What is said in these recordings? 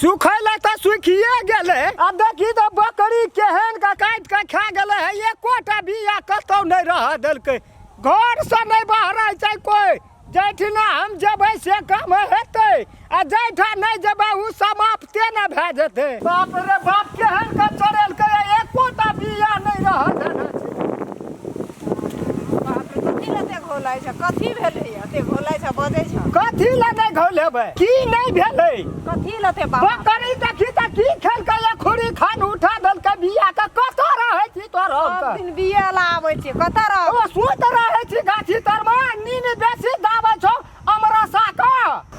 सुखै लए तऽ सुखिए गेलै। आब देखी तऽ बकरी केहन के काटि कऽ खा गेलै है, एकोटा बिया कतौ नहि रहऽ देलकै। घरसँ नहि बहराइ छै कोइ। जाहिठिना हम जेबै से काम हेतै आ जाहिठाम नहि जेबै ओ समाप्ते ने भए जेतै। बाप रे बाप, केहन के चढ़ेलकै, एकोटा बिया नहि रहऽ देने छै। बाप रे, कथी लए एते घोलाइ छ? कथी भेलै? एते घोलाइ छ, बजै छ? कथी लए नहि घोलेबै? की नहि भेलै? कथी लए एते बाबा? बकरी देखी तऽ की खेलकै, खुरी खान उठा देलकै बिया के। कतऽ रहै छी तोर? सब दिन बिया ला आबै छी, कतऽ रह? ओ सुति रहै छी गाछी तरमे, नीन बेसी दाबै छौ अमरसा के।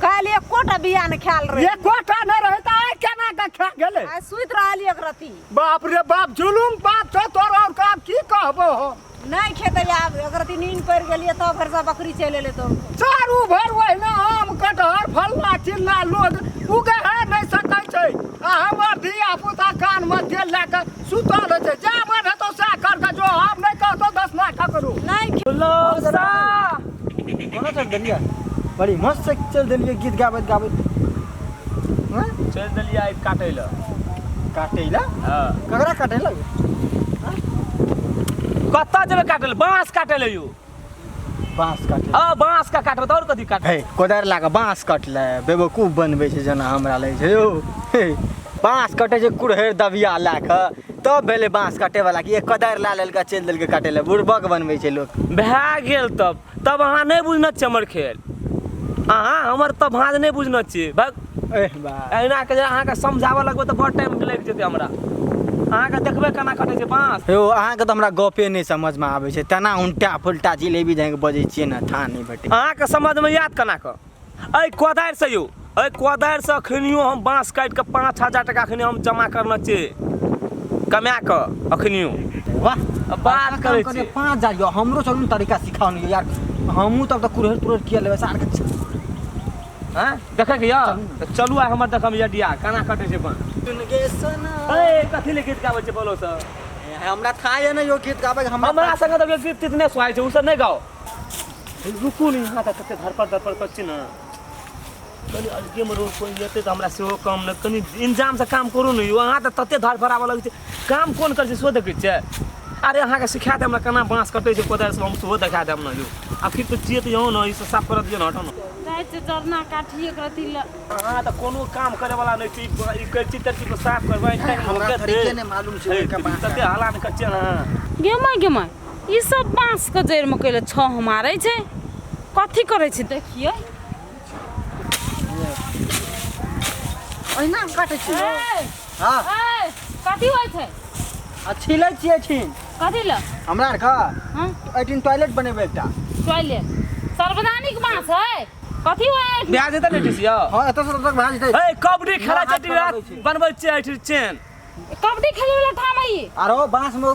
काल्हि एकोटा बिया नहि खायल रहै। एकोटा नहि रहै तऽ आइ केना के खा गेलै? आइ सुति रहलियै एक रत्ती। बाप रे बाप, जुलुम बाप छौ तोर और के, आब की कहबो हम? नहि खेतै आब। एक रत्ती नीन पड़ि गेलियै तब फेर सब बकरी चलि एलै तो। चारू भर ओहिना आम कटहर फल्ला चिल्ला लोग उगह नहि सकै छै आ हमर धिया पुता कानमे तेल लए कऽ सुतल रहै छै। जा मन हेतौ सएह कर के जो, हम नहि कहतौ दसना ककरो। नहि। कोना चल देलियै? बड़ी मस्त से चल देलियै गीत गाबैत गाबैत। हँ? चलि देलियै आइ काटै लए। काटै लए? हँ। ककरा काटै लए? कतऽ जेबै काटै लए? बाँस काटै लए यौ। बाँस काटै? हँ, बाँस का काटबै तऽ आओर कथी काटबै? हे, कोदारि लए कऽ बाँस कटलै, बेवकूफ बनबै छै जेना हमरा लगै छै यौ। हे, बाँस कटै छै कुड़हरि दबिया लए कऽ तब भेलै बाँस कटैवला, कि एक कोदारि लए लेलकै चलि देलकै काटै लए? बुड़बक बनबै छै लोक। भए गेल तब। तब अहाँ नहि बुझने छियै हमर खेल। अहाँ हमर तऽ भाँज नहि बुझने छियै। भग। एह बा, एहिना के जे अहाँके समझाबऽ लगबै तऽ बड़ टाइम लागि जेतै हमरा। अहाँके देखबै केना कटै छै बाँस। यौ, अहाँके तऽ हमरा गपे नहि समझमे आबै छै, तेना उल्टा पुल्टा जिलेबी जकाँ बजै छियै ने, था नहि भेटै। अहाँके समझमे आयत केना कऽ? एहि कोदारिसँ यौ, एहि कोदारिसँ अखनियो हम बाँस काटि कऽ 5000 टाका अखनी हम जमा करने छियै कमा कऽ अखनियो। वाह, बात करै काम छी। 5000 यौ, हमरो चलू ने तरीका सिखाउ ने यार, हमहूँ तब तऽ कुरहरि तुरहरि किया लेबै सारके। हँ, देखैके यऽ तऽ चलू आइ हमर देखम यडिया केना कटै छै बाँस। ए, कथी ले गीत गाबै छै बोलो सर? हमरा था ये ने यौ गीत गाबै के। हमरा संगे तऽ गीत तीत नहि सुहाइ छै, ओ सब नहि गाओ। रुकू ने, यहाँ तऽ कते धरपड़ धरपड़ करै छी ने, कनि अलगेमे रहू। कोइ एतै तऽ हमरा सेहो काम नहि, कनि इंजामसँ काम करू ने यौ। अहाँ तऽ तते धरफड़ाबऽ लगै छै, काम कोन करै छै सेहो देखै छियै। अरे, अहाँके सिखा देब ने केना बाँस कटै छै कोदारिसँ, हम सेहो देखा देब ने यौ। आखिर तऽ छियै तऽ यौ ने, ई सब साफ करऽ दियौ ने, हटो ने। जाइ छै जरना काठी एक रत्ती ल। अहाँ तऽ कोनो काम करे वाला नहि छी। ई करची तरची पर साफ करबै। हमरा तरीके नहि मालूम छै ओहिके बाँस। तते हला नहि करै छियै अहाँ। गे माय, गे माय, ई सब बाँस के जड़ि मे कैले छह मारै छै? कथी करै छै देखियै। ओहिना काटै छियै। ए, हँ। ए, कथी होइ छै? आ छिलै छियै छिन। कथी लए? हमरा आरके हँ, एहिठिन टॉयलेट बनेबै एकटा। टॉयलेट? सार्वजनिक बाँस है, कथी होइ है? भए जेतै ने टीसी यौ? हँ, एतऽ से तक भए जेतै। ए, कबड्डी खेला हाथ छै, पर लगै छै। बनबै छियै एहिठाम चेन। कबड्डी खेले वाला ठाम है ई? आरो बाँस मे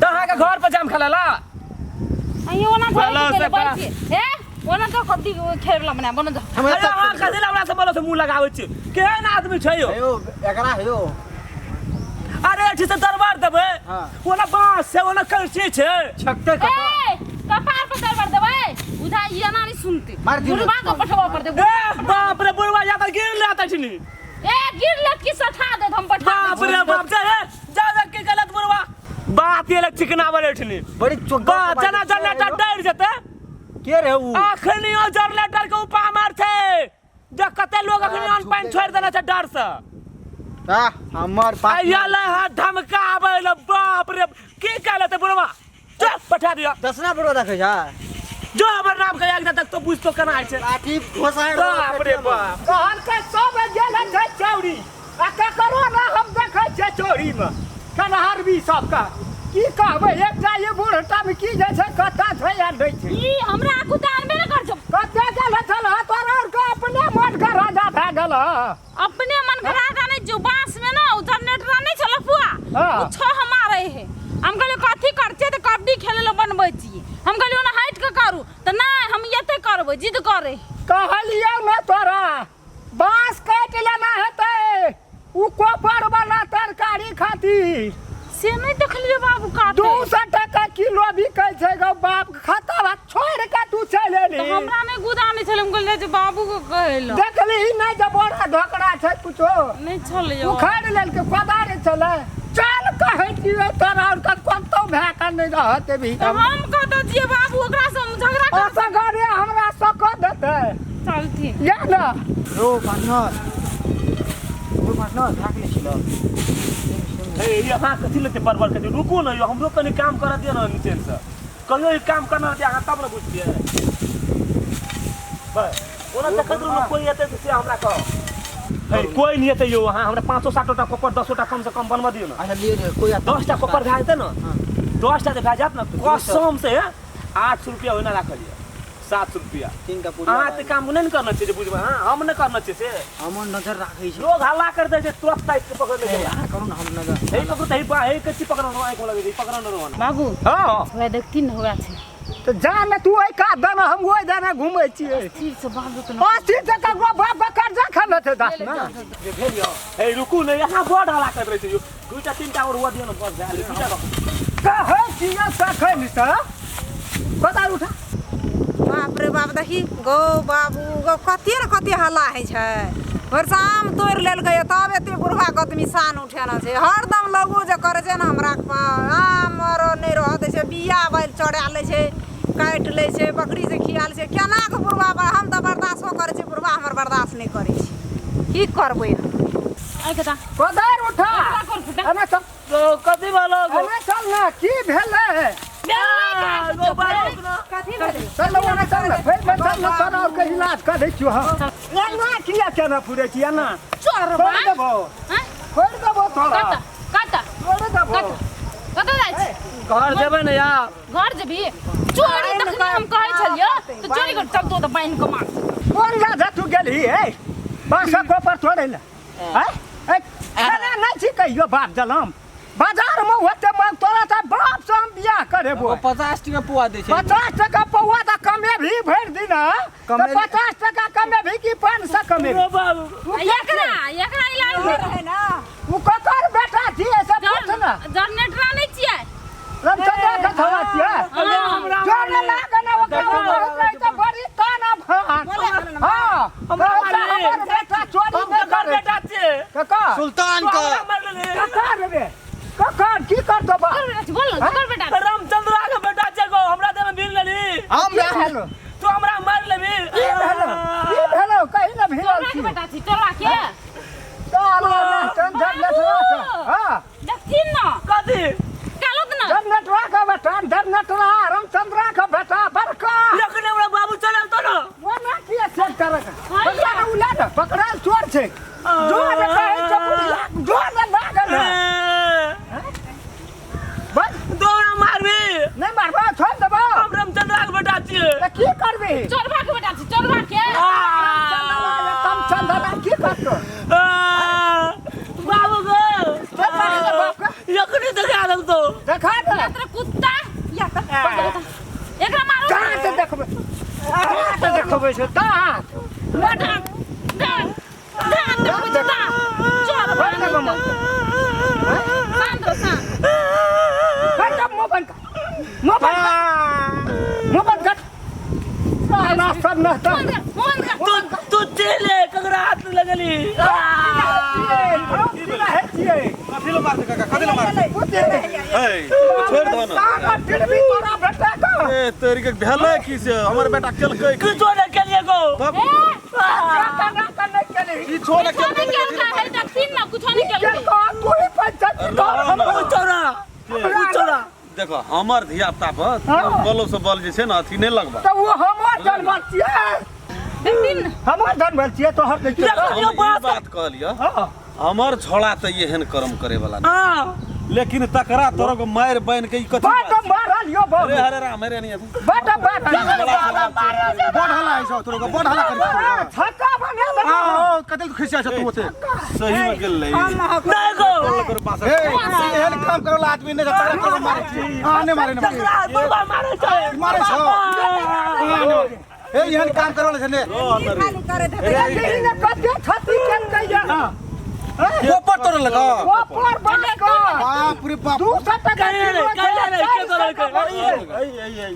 तऽ अहाँके घर पर जाम खेलै ला? अहीं ओना थोड़े बोलो खेले से बैठ छियै। हे, ओना तो कबड्डी खेले वाला बना बनो जा। हम अरे, एतऽ अहाँ कथी ला हमरा से बोलो से मुँह लगाबै छी? केहन आदमी छै यौ? हेयौ, एकरा हेयौ। अरे, एठी से दरबार देबै। हाँ। ओना बाँस छै, ओना कैंची छै। छकते कतऽ? ए, कपार पर दरबार देबै उधा, ई एना नहीं सुनते। मार दियौ। बुढ़वा के पठवा पर देबै। ए बाप रे, बुढ़वा या तऽ गिर लेतै छिनी। ए, गिर लत की सठा देत, हम पठा बाप रे बाप, जा हे जा जा के गलत बुढ़वा बात ये चिकना बड़े ठनी। बड़ी चोक बा जना जनरेटर डर जेतै। के रे उ? अखनियो जनरेटर के उपा मार छै जे कते लोग अखनी अन्न पानि छोड़ि देने छै डर से। आ हमर बाप आइया ले हाथ धमकाबै ले। बाप रे, की कहले ते बुढ़वा? चल, पठा दियो। दसना बुढ़वा देखै छै। जो हमर नाम के एक तक तो बुझतो केना होइ छै। लाठी घोसाड़। बाप रे बाप। कहलकै सब गेल छै चौरी आ ककरो ना हम देखै छियै चौरीमे कन्हरबी सबके। की कहबै, एकटा ई बूढ़टा मे की जाइ छै, कतऽ छै आ नहि छै। ई हमरा आगू तऽ आनबे ने कर छौ। कतऽ गेल छल तोरा आरके? अपने मनके राजा भए गेल हँ। अपने मन के राजा नहीं जो, बांस में ना उ जनरेटर नहीं छल फुआ। हाँ। उ छह मारे है। हम कहलिए कथी करछे? तऽ कबड्डी खेले ला बनबै छियै। हम कहलिए ओना हटि के करू तऽ नहीं, हम एते करबै, जिद करे। कहलियौ ने तोरा, बाँस काटि लेना हेतै उ कोपर वाला तरकारी खातिर। से नहीं देखलिए बाबू काटे। 200 टका किलो बिकै छै गौ बाप, खाता भात छोड़ि कऽ तू चलि तऽ एलही। हमरा नहीं गुदा नहीं छल, हम कहलिए जे बाबू के कहै ला। देखले। देखली ही नहि जे बड़ा ढोकरा छै कुछो। नहि छलै यौ। उखाड़ि लेलकै कोदारि छलै। चल कहै छियै तोरा आओर के कतौ भए कऽ नहि रहत अभी। तऽ हम कतऽ छियै बाबू ओकरा से हम झगड़ा कर असगरे हमरा सकऽ देतै। चलथिन या ने। रो पार्टनर, ओ पार्टनर भाग ले छिलो। हे ई अहाँ कथी लेते बड़बड़ कथी? रुकू ने यौ, हमरो कनि काम करऽ दिअ ने निचेनसँ। कहियो ई काम करना रहतै अहाँ तब ने बुझतियै। बस ओना देखैत रहू ने, कोइ एतै तऽ से हमरा कहब। हे कोइ नहि एतै यौ, अहाँ हमरा पाँचो सातोटा कोपर दसोटा कम से कम बनबऽ दियौ ने। अच्छा लिए ले कोई आता 10टा कोपर भए जेतै ने, 10टा जे भए जायत ने, कसम से 800 रुपया ओहिना राखल यऽ, 700 रुपया। तीनटा पूरी। अहाँ एते काम नहि ने करना छै जे बुझबै, हाँ हम नहि करना छै से। हमर नजर राखै छै। लोग हल्ला कर दै छै तुरंत ताकि के पकड़ लै छै। अहाँ करू ने, हम नजर। हे पकड़ू तऽ हे बा हे कच्ची पकड़ो नो आँखि में लगै छै, पकड़ो नो रोहन। बाबू हँ वएह देखथिन ने हुआ छै। तऽ जा ने तू ओहि कात दने, हम ओहि दने घुमै छियै। ठीक से बाबू के 80 टका ककरो बाप के कर्जा खेने छै दास ने। जे भेल यौ। हे रुकू ने, यहाँ बड़ हल्ला कर रहै छै यौ। दूटा तीनटा और हुआ दियौ ने, बस भए गेलै। दूटा रखू। कहै छियै तखन से कोदारि उठा। बाप रे बाप, देखी गौ बाबू गौ, कते ने कते हल्ला होइ छै। भरि आम तोड़ि लेलकै तब एते बुढ़वा गतमी शान उठेना छै। हरदम लगू जे करै छै ने हमरा आम आर नहि रहऽ दै छै, बिया बैल चढ़ा लै छै, काटि लै छै, बकरी से खिया लै छै। केना कऽ बुढ़वा, हम तऽ बर्दाश्तो करै छी, बुढ़वा हमर बर्दाश्त नहि करै छै। की करबै हम? आइ कता कोदारि उठा। एने चल। कथी भेलो? एने चल ने, की भेलै? कथी भेलै? चल ने, ओने चल ने, फेर में चल ने, तोरा आओर के इलाज करै छियौ हम। एना किया केना फुरै छी एना? चोर छोड़ि देबौ, हैं? छोड़ि देबौ तोरा। कतऽ कतऽ छोड़ि देबौ। कतऽ कतऽ जाइ छी? घर जेबै ने यार। घर जेबही? चोरी तखनी हम कहै छलियौ तऽ चोरी कर चल तो तऽ बान्हि कऽ मार। कोन राजा तू गेलही हे बाँसक कोपर तोड़ै लए? आँय? ए, केना नहि छी कहियो बाप जलम बाजार में होते मांग तोरा तऽ बाप से हम बियाह करेबो। 50 टका पुआ दै छै। 50 टका पौआ तऽ कमे भी भरि दिन तऽ 50 टका कमे भी कि 500 कमे भी? बाबू एकरा एकरा इलाज रहै ने। उ ककर बेटा छियै से पूछ ने। जनरेटरा नहि छियै? रामचंद्र के थवा छियै। हाँ। जो ने लागे ने ओकरा बहुत नहीं तऽ बड़ी ताना भान। हाँ, हमरा कहै छै मारले। हमर बेटा चोरी हम नहि ककर करै। बेटा छियै? ककर? सुल्तान तू के। हमरा मारले। ककर रे? ककर की करतो बा? ककर बेटा छी? बोल ने, ककर बेटा छी? रामचंद्र के बेटा छै गो, हमरा देह में भीड़ लेली। हम की भेलो? तू हमरा मार लेबी? की भेलो? की भेलो? कही ने भिड़ल चोरबा के छी। बेटा छी, चोरबा के। चल ने चंद्र नेटवा के। हाँ, देखथिन ने। कथी? कालो तऽ ने। जब नेटवा के बेटा, जब नेटवा रामचंद्र के बेटा बड़का। जखने हमरा बाबू चलल तो ने। वो ना किया चेक करे के। पकड़ा ने उला ने, पकड़ा चोर छै। जो ने कहै छै बुढ़िया, जो ने लागल है। बस तोरा मारबी? नहि मारबो, छोड़ि देबो। हम रामचंद्र के बेटा छियै। तऽ की करबी? चोरबा के बेटा छी, चोरबा के। रामचंद्र की करतो? बाबू गो, चल मारि दे बाप के। जखने देखा देल तो। देखा दे। तोरा कुत्ता या तऽ एकरा मारू। दाँत देखबै, दाँत देखबै छै दाँत। दाँत दाँत दाँत देखबै छै दाँत। चोरबा। छोड़ि देबो मार। शांत रहो, शांत। बंद कर, मुंह बंद कर, मुंह बंद कर, मुंह बंद कर। साला सब नहता। बंद कर, बंद कर। तू तू चले ककरा हाथ लगली? कथी ले मारतै काका, कथी ले मारतै? हे, छोड़ि दहो ने। ए तोरी के भेलै की से हमर बेटा केलकै की? किछो नहि केलिए गो। तब किछो नहि कुछो केलकै नहि केलकै है, देखथिन ने, कुछो नहि केलकै। उ चोरा, उ चोरा। देखो हमर धिया पुता पर बलो से बल जे छै ने अथी नहि लगबा। देखथिन ने। हमर जनमल छियै तोहर नहि छियै। हम ई बात कहलियऽ, हमर छोड़ा तऽ एहन कर्म करे वाला नहि, हां लेकिन तकरा तोरा को मारि बान्हि के ई कथी बड बात छै? मारल यौ अरे बाबू, हरे राम हरे नहीं बड मारल। बड़ हल्ला है छौ तोरो के, बड़ हल्ला करै छौ। छक्का बना देबो। हां, कतेक खिसिया छौ तू ओते? सही में गेल रही। नहि गो। ए, एहन काम करे वाला आदमी नहि छै, तकरा तोरा मारै छी। हां, नहि मारे, नहि मारे। तकरा बुढ़वा मारै छै। मारै छौ। हां, नहि मारे। ए, एहन काम करे वाला छै ने। खाली करैत हेतै। देखही ने कते क्षति केलकै यहाँ। कोपर तोड़ल लगा। कोपर बाँस के। बाप रे बाप। 200 टका कहिए रे, किलो कहिए छै, रे, के 400 तोड़लकै? टका बड़ी।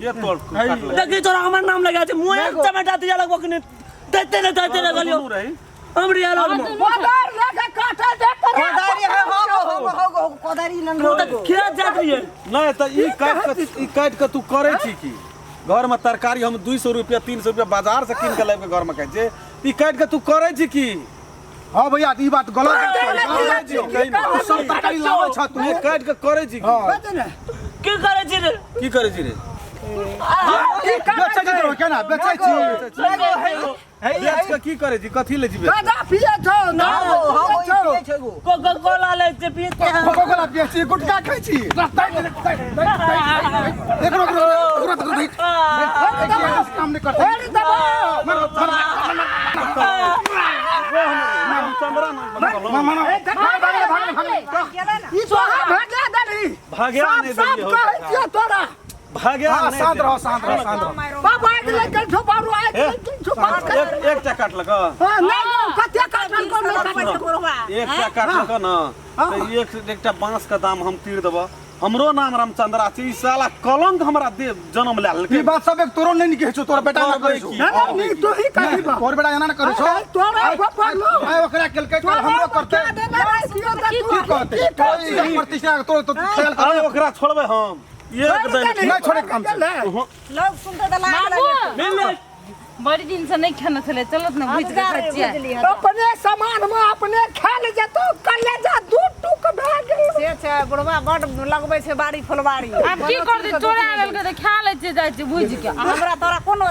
ये तोड़ काटलै। देखी तोरा हमर नाम लगा छै, मुँह चमेटा दिया लगबो कि नहि। देते ने देते ने गलियो दुनू रही हम रियल हाँ, में दुनू कोदार लेके काटे दे तोरा। कोदारी है हो हो हो हो कोदारी नन तो खेत जात रहिए नहीं तऽ ई काटि कऽ ई काटि कऽ तू करै छी की घरमे तरकारी हम 200 रुपया 300 रुपया बाजार से कीन के लाबि कऽ घरमे खाइ छियै ई काटि कऽ तू करै छी की हाँ भैया ई बात गलत है। करै छी कही ने। तू सब तरकारी लाबै छ तू ई काटि कऽ करै छी की बजे ने। की करै छी रे की करै छी रे बेचै छी तोरा केना बेचै छी बेच कऽ की करै छी कथी ले छी बेच गाजा पिए छौ ना पिए छौ। कोका कोला ले छै पीते हैं कोको कोला पियै छी गुटखा खाइ छी एकरो एकरो एकरो एकरो देख काम नहीं करते अरे दबा। चंद्रा नाम मामा भाग भाग भाग ई तोरा भागे देली। भाग्या साफ नहीं साफ देली हो कहै छियौ तोरा। भाग्या हाँ नहीं शांत देली। रहो शांत रहो शांत रहो बाबा आइ लेके छौ बारू आइ लेके छौ बारू। एक एकटा काटलक हाँ, नहीं नहीं कते काटल को नहीं काटल। बुढ़वा एकटा काटलक न तऽ एक एकटा बांस के दाम हम तीर देबऽ हमरो नाम रामचंद्रा छै ई साला कलंक हमरा दे जन्म लए लेलकै ई बात सब एक तोरो नहीं निके छौ तोरा बेटा ना करै छौ ना ना नी तू ही कही बा। तोर बेटा एना ना करै छौ तोरा बापा लो। आइ ओकरा केलकै कल हमरो करतै क्या देने रहे छियौ तऽ तू की कहतै की कहतै? तोर प्रतिष्ठा के तोर तो ख्याल कर आइ ओकरा छोड़बै हम एक दिन नहीं छोड़े काम से लोग सुनते तऽ लाज बाबू लगै मिल ले बड़ी दिन से नहीं खेने छलै चलत ने भुजि के खाइ छियै अपने सामान में अपने खा ले जेतौ कलेजा दू टुक भए गेल। से छै बुढ़वा बड लगबै छै बाड़ी फुलबाड़ी आब की करतै चोरा लेलकै तऽ खा लै छियै जाइ छियै भुजि के हमरा तोरा कोनो